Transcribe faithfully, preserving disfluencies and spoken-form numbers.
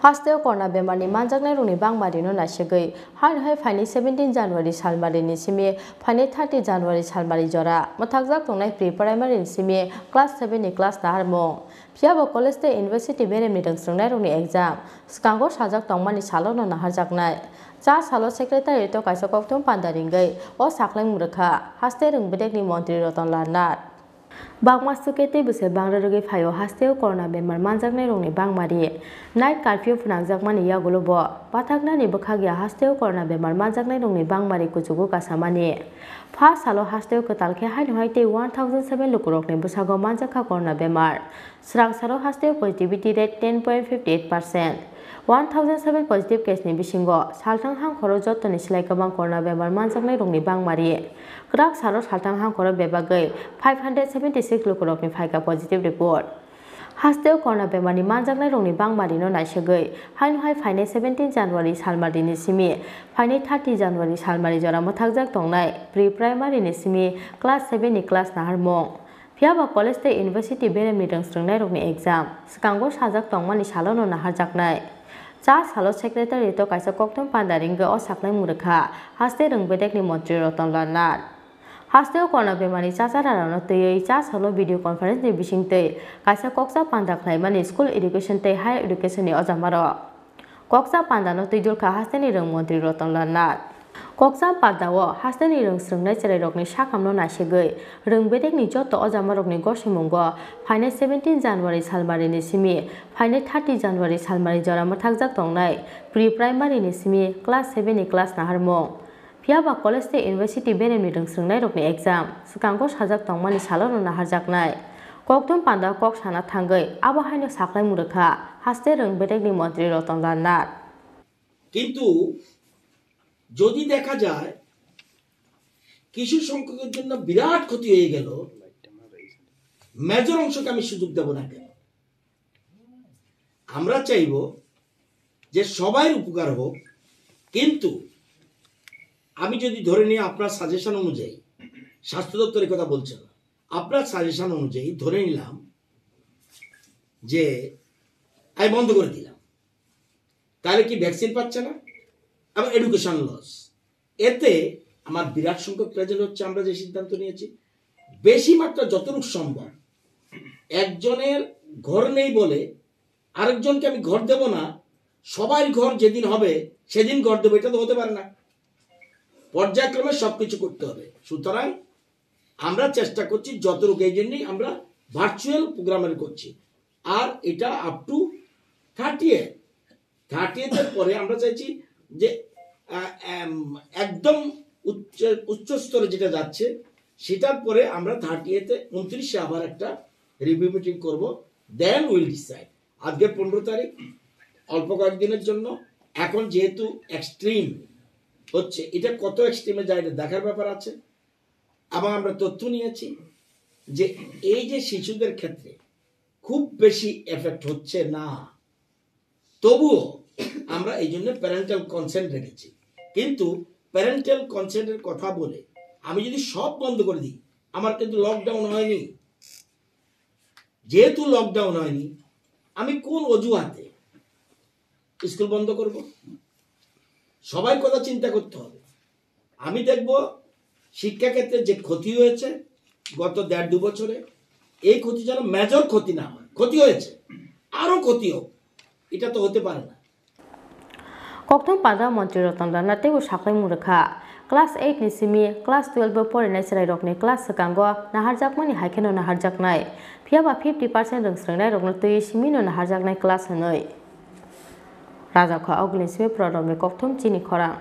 Hasteo corona bemarni manjaknairokni bangmarino naisegwi, haino hai phainai seventeen January salmarini simi phainai thirty January salmari jora mwthakjak tongnai pre-primary ni simi class seven ni class naharmung. Phiyaba college tei university beremni rwngsrwngnairokni exam swkango sajak tongmani salono naharjaknai. Cha salo secretariat-o kaisa kokthum panda ringwi o saklaimung rwkha haste rwng bedekni montri Ratan Lal Nath. Bakma suke tei bwsai bangra rwgwi phaio hasteo corona bemar manjaknairokni bangmari. Night curfew phwnangjakmani yagulo bo pathaknani bwkhak ya hasteo corona bemar manjaknairokni bangmari kuchugo kasamani. Pha salo hasteo kwtal khe haino hai tei one thousand seven lukurokni bwsago manjakha corona bemar. Swrangsaro hasteo positivity rate ten point fifty eight percent. One thousand seven positive case ni bisingo salthang hangkhoro jottoni slai kwbang corona bemar manjaknairokni bangmari. Kwrak salo salthang hangkhoro bebagwi five hundred seventy six lukurokni phaikha positive report. Hasteo corona bemarni manjaknairokni bangmarino naisegwi, haino hai phainai seventeen January salmarini simi phainai thirty January salmari jora mwthakjak tongnai pre-primary ni simi class seven ni class naharmung. Phiyaba college tei university beremni rwngsrwngnairokni exam swkango sajak tongmani salono naharjaknai. Cha salo secretariat-o kaisa kokthum panda ringwi o saklaimung rwkha haste rwng bedekni montri Ratan Lal Nath. Hasteo corona bemarni chachararokno twiwi cha salo video conference ni bisingtwi kaisa kokcha panda khlaimani school education tei higher education ni ojamarok. Kokcha pandano twijulkha hasteni rwng montri Ratan Lal Nath. Kokcha pandao hasteni rwng swrwngnai chwrairokni sakhamno naisegwi rwng bedekni joto ojamarokni gosimungo phainai seventeen January salmarini simi phainai thirty January salmari jora mwthakjak tongnai pre-primary ni simi class seven ni class naharmung. Phiyaba college tei university beremni rwngsrwngnairokni exam swkango sajak tongmani salono naharjaknai. Kokthum panda kok sana thangwi abo haino saklaimung rwkha haste rwng bedekni montri Ratan Lal Nath. কিন্তু যদি দেখা যায় কিছু সংখ্যকের জন্য বিরাট ক্ষতি হয়ে গেল, মেজর অংশকে আমি সুযোগ দেব না কেন? আমরা চাইব যে সবাই উপকার হোক, কিন্তু আমি যদি ধরে নিই আপনার সাজেশন অনুযায়ী, স্বাস্থ্য দপ্তরের কথা বলছে না, আপনার সাজেশন অনুযায়ী ধরে নিলাম যে আমি বন্ধ করে দিলাম, তাহলে কি ভ্যাকসিন পাচ্ছে না? আবার এডুকেশন লস। এতে আমার বিরাট সংখ্যক প্রেজেন্ট হচ্ছে আমরা যে সিদ্ধান্ত নিয়েছি। বেশি মাত্রা যতটুকু সম্ভব, একজনের ঘর নেই বলে আরেকজনকে আমি ঘর দেব না, সবার ঘর যেদিন হবে সেদিন ঘর দেবো, এটা তো হতে পারে না। পর্যায়ক্রমে সবকিছু করতে হবে। সুতরাং আমরা চেষ্টা করছি যতটুকু, এই জন্যই আমরা ভার্চুয়াল প্রোগ্রামের করছি। আর এটা up to thirty eight, thirty এইটের পরে আমরা চাইছি যে আহ, এম, একদম উচ্চ উচ্চ স্তরে যেটা যাচ্ছে, সেটার পরে আমরা থার্টি এইটে উনত্রিশে আবার একটা রিভিউ মিটিং করব, দেন উইল ডিসাইড। আজকে পনেরো তারিখ, অল্প কয়েকদিনের জন্য। এখন যেহেতু এক্সট্রিম হচ্ছে, এটা কত এক্সট্রিমে যায়, এটা দেখার ব্যাপার আছে। এবং আমরা তথ্য নিয়েছি যে এই যে শিশুদের ক্ষেত্রে খুব বেশি এফেক্ট হচ্ছে না, তবুও আমরা এই জন্য প্যারেন্টাল কনসেন্ট রেখেছি। কিন্তু প্যারেন্টাল কনসেন্টের কথা বলে আমি যদি সব বন্ধ করে দিই, আমার কিন্তু লকডাউন হয়নি। যেহেতু লকডাউন হয়নি, আমি কোন অজুহাতে স্কুল বন্ধ করব? সবাই কথা চিন্তা করতে হবে। আমি দেখব শিক্ষাক্ষেত্রে যে ক্ষতি হয়েছে গত দেড় দু বছরে, এই ক্ষতি যেন মেজর ক্ষতি না হয়। ক্ষতি হয়েছে, আরো ক্ষতি হোক, এটা তো হতে পারে না। Kokthum panda montri Ratan Lal Nath teibo saklaimung rwkha. Class eight ni simi class twelve o porinai chwrairokni class swkango naharjakmani hai kheno naharjaknai. Phiyaba fifty percent rwngsrwngnairokno twiwi simino naharjaknai class hwnwi. Rajakha Ogulni simi Prodom ni kokthum chini khorang.